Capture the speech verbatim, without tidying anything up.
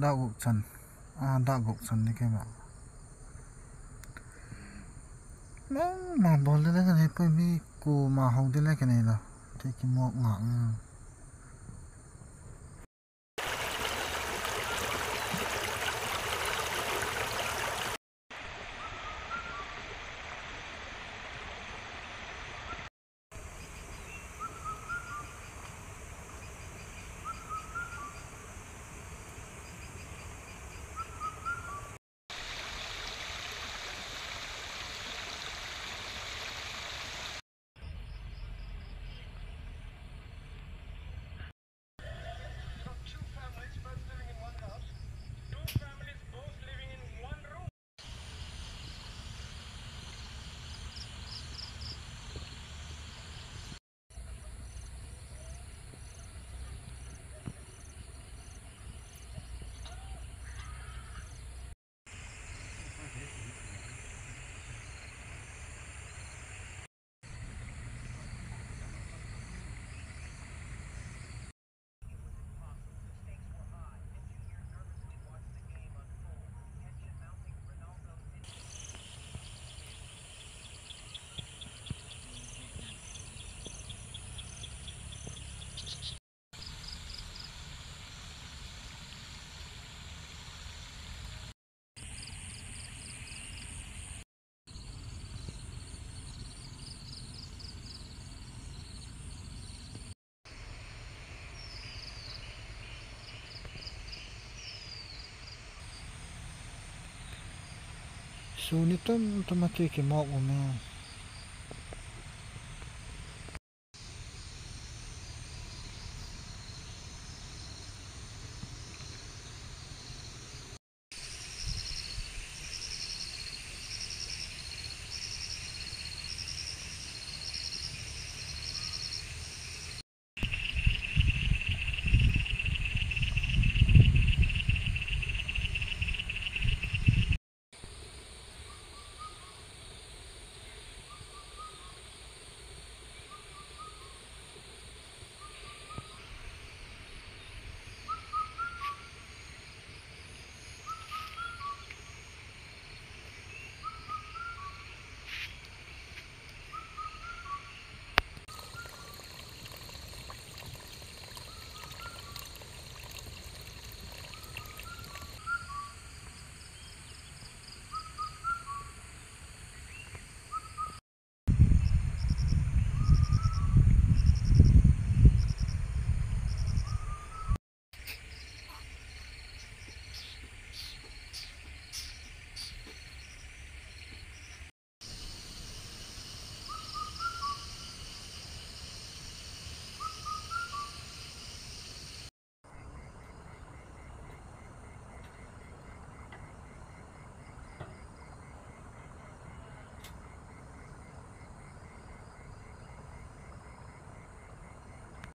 Dak guk chan. A, dak guk chan ni kei ma. Nangma bawl de le ka nei puai, mi kuama hou de le ka nei lo. Ti kimawk ngak. Suni tam tam a ti kimawk um e.